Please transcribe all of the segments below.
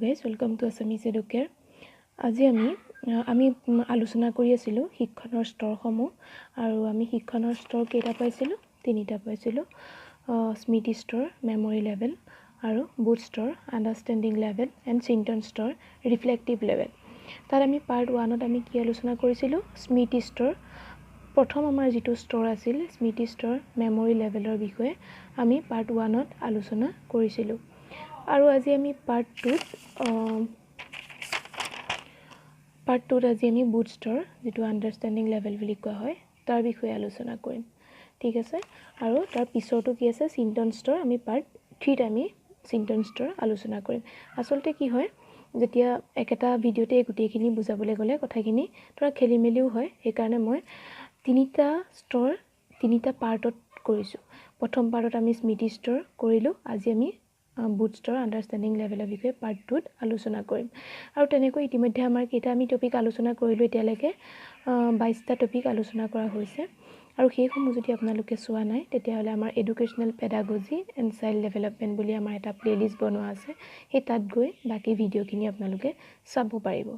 Guys, welcome to Assamese Educare. আজি আমি আলোচনা কৰি আছিলোঁ শিক্ষণৰ স্তৰসমূহ আৰু আমি শিক্ষণৰ স্তৰ কেইটা পাইছিলোঁ? তিনিটা পাইছিলোঁ, স্মৃতি স্তৰ, মেমৰি লেভেল আৰু বোধ স্তৰ, আণ্ডাৰষ্টেণ্ডিং লেভেল এণ্ড চিন্তন স্তৰ, ৰিফ্লেক্টিভ লেভেল। তাত আমি পাৰ্ট ওৱানত আমি কি আলোচনা কৰিছিলোঁ? স্মৃতি স্তৰ। প্ৰথম আমাৰ যিটো স্তৰ আছিল স্মৃতি স্তৰ, মেমৰি লেভেলৰ বিষয়ে আমি পাৰ্ট ওৱানত আলোচনা কৰিছিলোঁ। আৰু আজি আমি পাৰ্ট টুত আজি আমি বোধ স্তৰ, যিটো আণ্ডাৰষ্টেণ্ডিং লেভেল বুলি কোৱা হয়, তাৰ বিষয়ে আলোচনা কৰিম। ঠিক আছে? আৰু তাৰ পিছৰটো কি আছে? চিন্তন স্তৰ। আমি পাৰ্ট থ্ৰীত আমি চিন্তন স্তৰ আলোচনা কৰিম। আচলতে কি হয়, যেতিয়া একেটা ভিডিঅ'তে গোটেইখিনি বুজাবলৈ গ'লে কথাখিনি ধৰা খেলি মেলিও হয়, সেইকাৰণে মই তিনিটা স্তৰ তিনিটা পাৰ্টত কৰিছোঁ। প্ৰথম পাৰ্টত আমি স্মৃতি স্তৰ কৰিলোঁ, আজি আমি বোধ স্তৰ, আণ্ডাৰষ্টেণ্ডিং লেভেলৰ বিষয়ে পাৰ্ট টুত আলোচনা কৰিম। আৰু তেনেকৈ ইতিমধ্যে আমাৰ কেইটা আমি টপিক আলোচনা কৰিলোঁ এতিয়ালৈকে? 22টা টপিক আলোচনা কৰা হৈছে। আৰু সেইসমূহ যদি আপোনালোকে চোৱা নাই, তেতিয়াহ'লে আমাৰ Educational Pedagogy and Child Development বুলি আমাৰ এটা প্লে'লিষ্ট বনোৱা আছে, সেই তাত গৈ বাকী ভিডিঅ'খিনি আপোনালোকে চাব পাৰিব।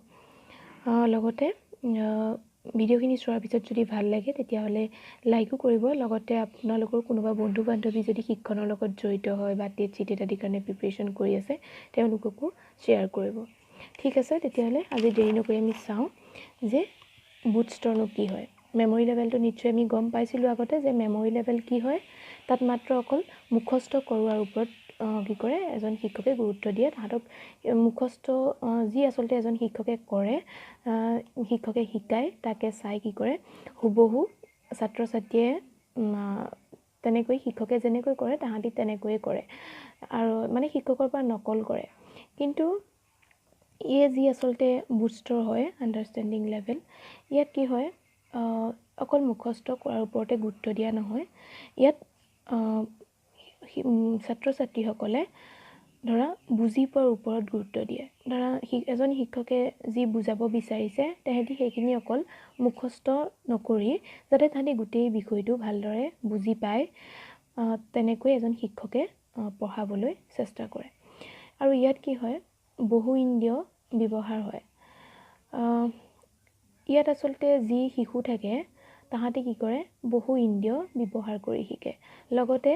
লগতে ভিডিঅ'খিনি চোৱাৰ পিছত যদি ভাল লাগে, তেতিয়াহ'লে লাইকো কৰিব। লগতে আপোনালোকৰ কোনোবা বন্ধু বান্ধৱী যদি শিক্ষণৰ লগত জড়িত হয় বা টেট, চি টেট আদিৰ কাৰণে প্ৰিপেৰেশ্যন কৰি আছে, তেওঁলোককো শ্বেয়াৰ কৰিব। ঠিক আছে, তেতিয়াহ'লে আজি দেৰি নকৰি আমি চাওঁ যে বোধ স্তৰনো কি হয়। মেমৰি লেভেলটো নিশ্চয় আমি গম পাইছিলোঁ আগতে যে মেমৰি লেভেল কি হয়। তাত মাত্ৰ অকল মুখস্থ কৰোৱাৰ ওপৰত কি কৰে, এজন শিক্ষকে গুৰুত্ব দিয়ে। তাহাঁতক মুখস্থ যি আচলতে এজন শিক্ষকে কৰে, শিক্ষকে শিকায়, তাকে চাই কি কৰে, হুবহু ছাত্ৰ ছাত্ৰীয়ে তেনেকৈ শিক্ষকে যেনেকৈ কৰে তাহাঁতি তেনেকৈয়ে কৰে আৰু মানে শিক্ষকৰ পৰা নকল কৰে। কিন্তু এই যি আচলতে বোধ স্তৰ হয়, আণ্ডাৰষ্টেণ্ডিং লেভেল, ইয়াত কি হয়, অকল মুখস্থ কৰাৰ ওপৰতে গুৰুত্ব দিয়া নহয়। ইয়াত ছাত্ৰ ছাত্ৰীসকলে ধৰা বুজি পোৱাৰ ওপৰত গুৰুত্ব দিয়ে। ধৰা এজন শিক্ষকে যি বুজাব বিচাৰিছে, তেহেঁতি সেইখিনি অকল মুখস্থ নকৰি যাতে তাহাঁতি গোটেই বিষয়টো ভালদৰে বুজি পায়, তেনেকৈ এজন শিক্ষকে পঢ়াবলৈ চেষ্টা কৰে। আৰু ইয়াত কি হয়, বহু ইন্দ্ৰিয় ব্যৱহাৰ হয়। ইয়াত আচলতে যি শিশু থাকে, তাহাঁতি কি কৰে, বহু ইন্দ্ৰিয় ব্যৱহাৰ কৰি শিকে, লগতে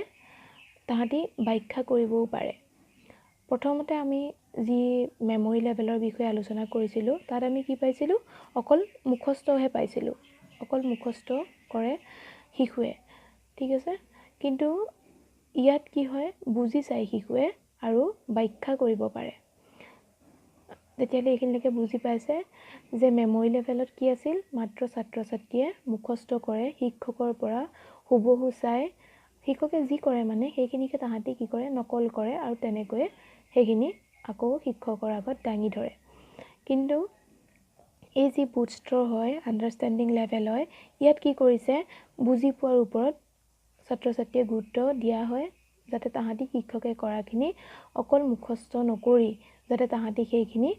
তাহাঁতি ব্যাখ্যা কৰিবও পাৰে। প্ৰথমতে আমি যি মেমৰি লেভেলৰ বিষয়ে আলোচনা কৰিছিলোঁ, তাত আমি কি পাইছিলোঁ? অকল মুখস্থহে পাইছিলোঁ, অকল মুখস্থ কৰে শিশুৱে। ঠিক আছে? কিন্তু ইয়াত কি হয়, বুজি চায় শিশুৱে আৰু ব্যাখ্যা কৰিব পাৰে। তেতিয়াহ'লে এইখিনিলৈকে বুজি পাইছে যে মেমৰি লেভেলত কি আছিল? মাত্ৰ ছাত্ৰ ছাত্ৰীয়ে মুখস্থ কৰে, শিক্ষকৰ পৰা হুবহু চাই শিক্ষকে যি কৰে মানে সেইখিনিকে তাহাঁতি কি কৰে, নকল কৰে আৰু তেনেকৈয়ে সেইখিনি আকৌ শিক্ষকৰ আগত দাঙি ধৰে। কিন্তু এই যি বোধ স্তৰ হয়, আণ্ডাৰষ্টেণ্ডিং লেভেল হয়, ইয়াত কি কৰিছে, বুজি পোৱাৰ ওপৰত ছাত্ৰ ছাত্ৰীয়ে গুৰুত্ব দিয়া হয়, যাতে তাহাঁতি শিক্ষকে কৰাখিনি অকল মুখস্থ নকৰি যাতে তাহাঁতি সেইখিনি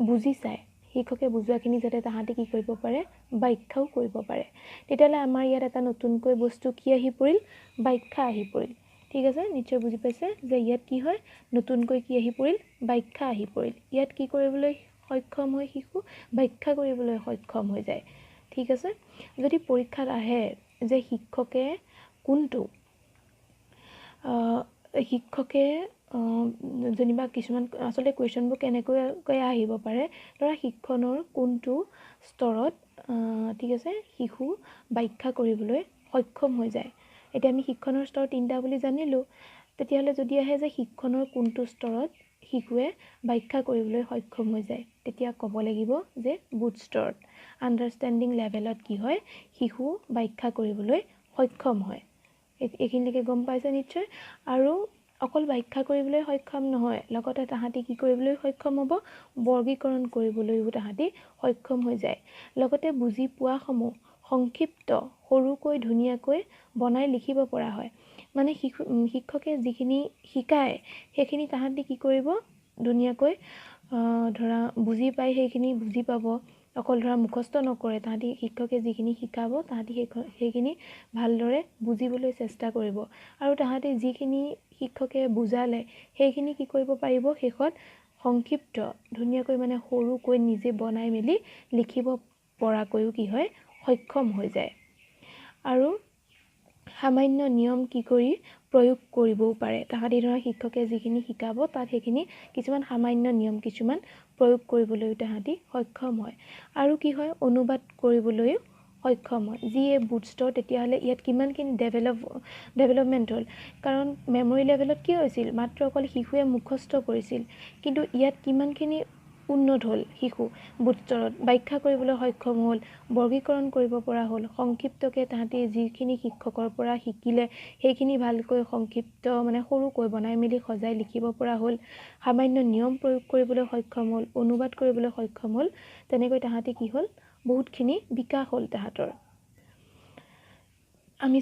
বুজি চায়, শিক্ষকে বুজোৱাখিনি যাতে তাহাঁতি কি কৰিব পাৰে, ব্যাখ্যাও কৰিব পাৰে। তেতিয়াহ'লে আমাৰ ইয়াত এটা নতুনকৈ বস্তু কি আহি পৰিল? ব্যাখ্যা আহি পৰিল। ঠিক আছে? নিশ্চয় বুজি পাইছে যে ইয়াত কি হয়, নতুনকৈ কি আহি পৰিল? ব্যাখ্যা আহি পৰিল। ইয়াত কি কৰিবলৈ সক্ষম হয় শিশু? ব্যাখ্যা কৰিবলৈ সক্ষম হৈ যায়। ঠিক আছে? যদি পৰীক্ষাত আহে যে শিক্ষকে যেনিবা কিছুমান আচলতে কুৱেশ্যনবোৰ কেনেকৈ আহিব পাৰে, ধৰা শিক্ষণৰ কোনটো স্তৰত, ঠিক আছে, শিশু ব্যাখ্যা কৰিবলৈ সক্ষম হৈ যায়। এতিয়া আমি শিক্ষণৰ স্তৰ তিনিটা বুলি জানিলোঁ। তেতিয়াহ'লে যদি আহে যে শিক্ষণৰ কোনটো স্তৰত শিশুৱে ব্যাখ্যা কৰিবলৈ সক্ষম হৈ যায়, তেতিয়া ক'ব লাগিব যে বোধ স্তৰত, আণ্ডাৰষ্টেণ্ডিং লেভেলত কি হয়, শিশু ব্যাখ্যা কৰিবলৈ সক্ষম হয়। এইখিনিলৈকে গম পাইছে নিশ্চয়? আৰু অকল ব্যাখ্যা কৰিবলৈ সক্ষম নহয়, লগতে তাহাঁতি কি কৰিবলৈ সক্ষম হ'ব? বৰ্গীকৰণ কৰিবলৈও তাহাঁতি সক্ষম হৈ যায়। লগতে বুজি পোৱাসমূহ সংক্ষিপ্ত, সৰুকৈ ধুনীয়াকৈ বনাই লিখিব পৰা হয়। মানে শিক্ষকে যিখিনি শিকায়, সেইখিনি তাহাঁতি কি কৰিব, ধুনীয়াকৈ ধৰা বুজি পায়, সেইখিনি বুজি পাব। অকল ধৰা মুখস্থ নকৰে তাহাঁতি। শিক্ষকে যিখিনি শিকাব, তাহাঁতি সেইখিনি ভালদৰে বুজিবলৈ চেষ্টা কৰিব আৰু তাহাঁতি যিখিনি শিক্ষকে বুজালে, সেইখিনি কি কৰিব পাৰিব, শেষত সংক্ষিপ্ত ধুনীয়াকৈ মানে সৰুকৈ নিজে বনাই মেলি লিখিব পৰাকৈও কি হয় সক্ষম হৈ যায়। আৰু সামান্য নিয়ম কি কৰি প্ৰয়োগ কৰিবও পাৰে। তাহাঁতি ধৰা শিক্ষকে যিখিনি শিকাব তাত সেইখিনি কিছুমান সামান্য নিয়ম কিছুমান প্ৰয়োগ কৰিবলৈও তাহাঁতি সক্ষম হয়। আৰু কি হয়, অনুবাদ কৰিবলৈও সক্ষম হয়। যি এই বোধ স্তৰ, তেতিয়াহ'লে ইয়াত কিমানখিনি ডেভেলপমেণ্ট হ'ল। কাৰণ মেমৰি লেভেলত কি হৈছিল, মাত্ৰ অকল শিশুৱে মুখস্থ কৰিছিল, কিন্তু ইয়াত কিমানখিনি উন্নত হ'ল শিশু বোধ স্তৰত, ব্যাখ্যা কৰিবলৈ সক্ষম হ'ল, বৰ্গীকৰণ কৰিব পৰা হ'ল, সংক্ষিপ্তকৈ তাহাঁতি যিখিনি শিক্ষকৰ পৰা শিকিলে সেইখিনি ভালকৈ সংক্ষিপ্ত মানে সৰুকৈ বনাই মেলি সজাই লিখিব পৰা হ'ল, সামান্য নিয়ম প্ৰয়োগ কৰিবলৈ সক্ষম হ'ল, অনুবাদ কৰিবলৈ সক্ষম হ'ল। তেনেকৈ তাহাঁতি কি হ'ল, বহুতখিনি বিকাশ হ'ল তাহাঁতৰ। আমি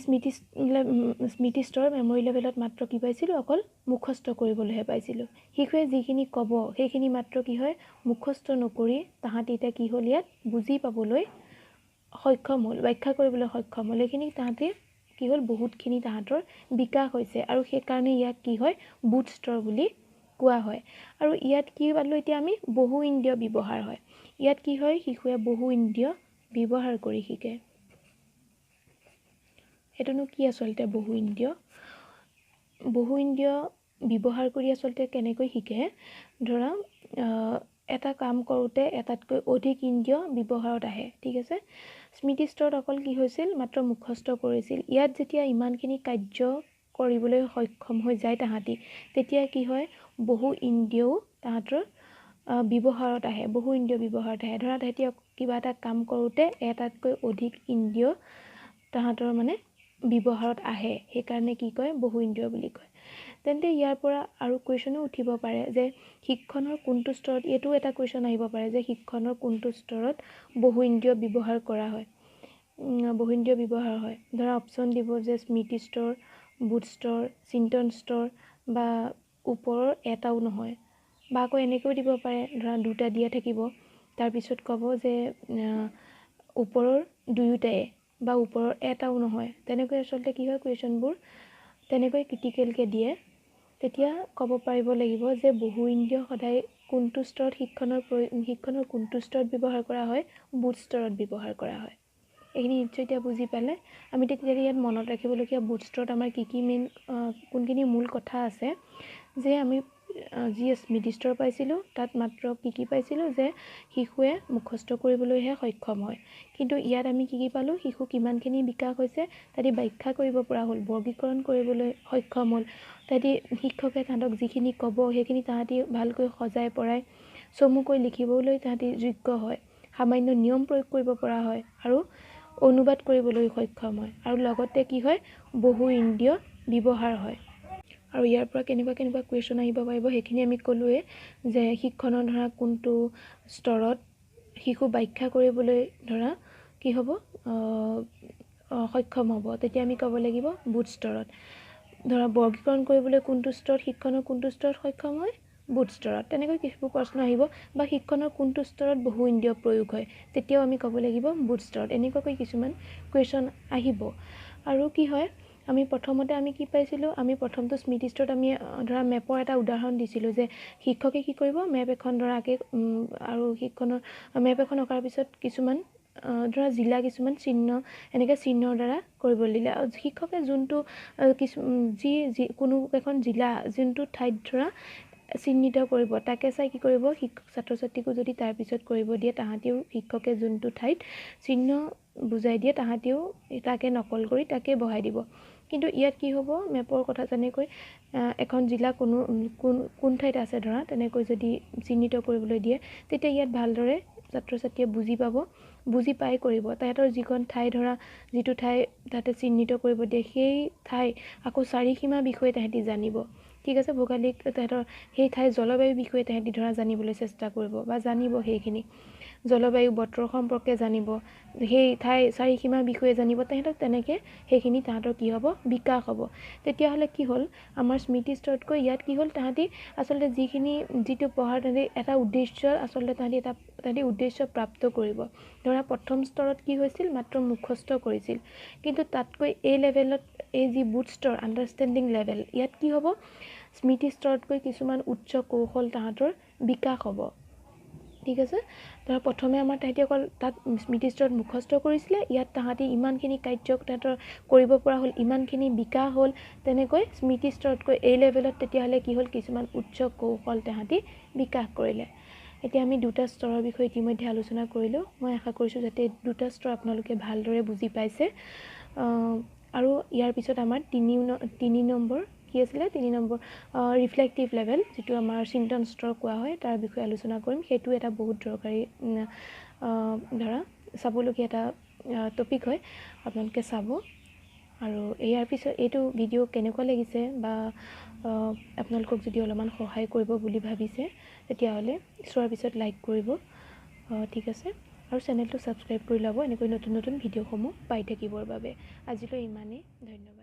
স্মৃতি স্তৰ মেমৰি লেভেলত মাত্ৰ কি পাইছিলোঁ, অকল মুখস্থ কৰিবলৈহে পাইছিলোঁ। শিশুৱে যিখিনি ক'ব সেইখিনি মাত্ৰ কি হয় মুখস্থ নকৰি তাহাঁতি এতিয়া কি হ'ল, ইয়াত বুজি পাবলৈ সক্ষম হ'ল, ব্যাখ্যা কৰিবলৈ সক্ষম হ'ল। এইখিনি তাহাঁতি কি হ'ল, বহুতখিনি তাহাঁতৰ বিকাশ হৈছে। আৰু সেইকাৰণে ইয়াক কি হয়, বোধ স্তৰ বুলি কোৱা হয়। আৰু ইয়াত কি পালোঁ এতিয়া আমি, বহু ইন্দ্ৰিয় ব্যৱহাৰ হয়। ইয়াত কি হয়, শিশুৱে বহু ইন্দ্ৰিয় ব্যৱহাৰ কৰি শিকে। সেইটোনো কি আচলতে বহু ইন্দ্ৰিয়? বহু ইন্দ্ৰিয় ব্যৱহাৰ কৰি আচলতে কেনেকৈ শিকে? ধৰা এটা কাম কৰোঁতে এটাতকৈ অধিক ইন্দ্ৰিয় ব্যৱহাৰত আহে, ঠিক আছে। স্মৃতি স্তৰত অকল কি হৈছিল, মাত্ৰ মুখস্থ কৰিছিল। ইয়াত যেতিয়া ইমানখিনি কাৰ্য কৰিবলৈ সক্ষম হৈ যায় তাহাঁতি, তেতিয়া কি হয়, বহু ইন্দ্ৰিয়ও তাহাঁতৰ ব্যৱহাৰত আহে, বহু ইন্দ্ৰিয় ব্যৱহাৰত আহে। ধৰা তাহাঁতি কিবা এটা কাম কৰোঁতে এটাতকৈ অধিক ইন্দ্ৰিয় তাহাঁতৰ মানে ব্যৱহাৰত আহে, সেইকাৰণে কি কয়, বহু ইন্দ্ৰিয় বুলি কয়। তেন্তে ইয়াৰ পৰা আৰু কুৱেশ্যনো উঠিব পাৰে যে শিক্ষণৰ কোনটো স্তৰত, এইটো এটা কুৱেশ্যন আহিব পাৰে যে শিক্ষণৰ কোনটো স্তৰত বহু ইন্দ্ৰিয় ব্যৱহাৰ কৰা হয়, বহু ইন্দ্ৰিয় ব্যৱহাৰ হয়। ধৰা অপশ্যন দিব যে স্মৃতি স্তৰ, বোধ স্তৰ, চিন্তন স্তৰ বা ওপৰৰ এটাও নহয়। বা আকৌ এনেকৈও দিব পাৰে, ধৰা দুটা দিয়া থাকিব, তাৰপিছত ক'ব যে ওপৰৰ দুয়োটাই বা ওপৰৰ এটাও নহয়। তেনেকৈ আচলতে কি হয়, কুৱেশ্যনবোৰ তেনেকৈ ক্ৰিটিকেলকৈ দিয়ে। তেতিয়া ক'ব পাৰিব লাগিব যে বহু ইন্দ্ৰিয় সদায় কোনটো স্তৰত শিক্ষণৰ কোনটো স্তৰত ব্যৱহাৰ কৰা হয়, বোধ স্তৰত ব্যৱহাৰ কৰা হয়। এইখিনি নিশ্চয় এতিয়া বুজি পালে। আমি তেতিয়া ইয়াত মনত ৰাখিবলগীয়া বোধ স্তৰত আমাৰ কি কি মেইন কোনখিনি মূল কথা আছে, যে আমি যি স্মৃতি স্তৰ পাইছিলোঁ তাত মাত্ৰ কি কি পাইছিলোঁ, যে শিশুৱে মুখস্থ কৰিবলৈহে সক্ষম হয়। কিন্তু ইয়াত আমি কি কি পালোঁ, শিশু কিমানখিনি বিকাশ হৈছে, তাহাঁতি ব্যাখ্যা কৰিব পৰা হ'ল, বৰ্গীকৰণ কৰিবলৈ সক্ষম হ'ল, তাহাঁতি শিক্ষকে তাহাঁতক যিখিনি ক'ব সেইখিনি তাহাঁতি ভালকৈ সজাই পৰাই চমুকৈ লিখিবলৈ তাহাঁতি যোগ্য হয়, সামান্য নিয়ম প্ৰয়োগ কৰিব পৰা হয় আৰু অনুবাদ কৰিবলৈ সক্ষম হয়। আৰু লগতে কি হয়, বহু ইন্দ্ৰিয় ব্যৱহাৰ হয়। আৰু ইয়াৰ পৰা কেনেকুৱা কেনেকুৱা কুৱেশ্যন আহিব পাৰিব সেইখিনি আমি ক'লোৱেই, যে শিক্ষণৰ ধৰা কোনটো স্তৰত শিশু ব্যাখ্যা কৰিবলৈ ধৰা কি হ'ব, সক্ষম হ'ব, তেতিয়া আমি ক'ব লাগিব বোধ স্তৰত। ধৰা বৰ্গীকৰণ কৰিবলৈ কোনটো স্তৰত, শিক্ষণৰ কোনটো স্তৰত সক্ষম হয়, বোধ স্তৰত। তেনেকৈ কিছু প্ৰশ্ন আহিব। বা শিক্ষণৰ কোনটো স্তৰত বহু ইন্দ্ৰিয় প্ৰয়োগ হয়, তেতিয়াও আমি ক'ব লাগিব বোধ স্তৰত। এনেকুৱাকৈ কিছুমান কুৱেশ্যন আহিব। আৰু কি হয়, আমি প্ৰথমতে আমি কি পাইছিলোঁ, আমি প্ৰথমটো স্মৃতি স্তৰত আমি ধৰা মেপৰ এটা উদাহৰণ দিছিলোঁ যে শিক্ষকে কি কৰিব, মেপ এখন ধৰা আঁকে আৰু শিক্ষণৰ মেপ এখন অঁকাৰ পিছত কিছুমান ধৰা জিলা কিছুমান চিহ্ন এনেকৈ চিহ্নৰ দ্বাৰা কৰিবলৈ দিলে। আৰু শিক্ষকে যোনটো কিছু যি যি কোনো এখন জিলা যোনটো ঠাইত ধৰা চিহ্নিত কৰিব তাকে চাই কি কৰিব, শিক্ষক ছাত্ৰ ছাত্ৰীকো যদি তাৰপিছত কৰিব দিয়ে, তাহাঁতিও শিক্ষকে যোনটো ঠাইত চিহ্ন বুজাই দিয়ে তাহাঁতিও তাকে নকল কৰি তাকে বহাই দিব। কিন্তু ইয়াত কি হ'ব, মেপৰ কথা যেনেকৈ এখন জিলা কোনো কোন কোন ঠাইত আছে ধৰা তেনেকৈ যদি চিহ্নিত কৰিবলৈ দিয়ে, তেতিয়া ইয়াত ভালদৰে ছাত্ৰ ছাত্ৰীয়ে বুজি পাব, বুজি পাই কৰিব। তাহাঁতৰ যিখন ঠাই ধৰা যিটো ঠাই তাতে চিহ্নিত কৰিব দিয়ে সেই ঠাই আকৌ চাৰিসীমা বিষয়ে তাহাঁতি জানিব, ঠিক আছে। ভৌগোলিক তাহাঁতৰ সেই ঠাইৰ জলবায়ুৰ বিষয়ে তাহাঁতি ধৰা জানিবলৈ চেষ্টা কৰিব বা জানিব, সেইখিনি জলবায়ু বতৰ সম্পৰ্কে জানিব, সেই ঠাই চাৰিসীমাৰ বিষয়ে জানিব। তাহাঁতক তেনেকৈ সেইখিনি তাহাঁতৰ কি হ'ব, বিকাশ হ'ব। তেতিয়াহ'লে কি হ'ল, আমাৰ স্মৃতি স্তৰতকৈ ইয়াত কি হ'ল, তাহাঁতি আচলতে যিখিনি যিটো পঢ়াৰ তাহাঁতি এটা উদ্দেশ্য আচলতে তাহাঁতি এটা তাহাঁতি উদ্দেশ্য প্ৰাপ্ত কৰিব। ধৰা প্ৰথম স্তৰত কি হৈছিল, মাত্ৰ মুখস্থ কৰিছিল, কিন্তু তাতকৈ এই লেভেলত এই যি বোধ স্তৰ আণ্ডাৰষ্টেণ্ডিং লেভেল, ইয়াত কি হ'ব, স্মৃতি স্তৰতকৈ কিছুমান উচ্চ কৌশল তাহাঁতৰ বিকাশ হ'ব। ঠিক আছে, ধৰা প্ৰথমে আমাৰ তাহাঁতি অকল তাত স্মৃতি স্তৰত মুখস্থ কৰিছিলে, ইয়াত তাহাঁতি ইমানখিনি কাৰ্য তাহাঁতৰ কৰিব পৰা হ'ল, ইমানখিনি বিকাশ হ'ল। তেনেকৈ স্মৃতি স্তৰতকৈ এই লেভেলত তেতিয়াহ'লে কি হ'ল, কিছুমান উচ্চ কৌশল তাহাঁতি বিকাশ কৰিলে। এতিয়া আমি দুটা স্তৰৰ বিষয়ে ইতিমধ্যে আলোচনা কৰিলোঁ। মই আশা কৰিছোঁ যাতে দুটা স্তৰ আপোনালোকে ভালদৰে বুজি পাইছে। আৰু ইয়াৰ পিছত আমাৰ তিনি নম্বৰ কি আছিলে, 3 নম্বৰ ৰিফ্লেক্টিভ লেভেল, যিটো আমাৰ চিন্তন স্তৰ কোৱা হয়, তাৰ বিষয়ে আলোচনা কৰিম। সেইটো এটা বহুত দৰকাৰী ধৰা চাবলগীয়া এটা টপিক হয়, আপোনালোকে চাব। আৰু ইয়াৰ পিছত এইটো ভিডিঅ' কেনেকুৱা লাগিছে বা আপোনালোকক যদি অলপমান সহায় কৰিব বুলি ভাবিছে তেতিয়াহ'লে চোৱাৰ পিছত লাইক কৰিব। ঠিক আছে, আৰু চেনেলটো ছাবস্ক্ৰাইব কৰি ল'ব এনেকৈ নতুন নতুন ভিডিঅ'সমূহ পাই থাকিবৰ বাবে। আজিলৈ ইমানেই, ধন্যবাদ।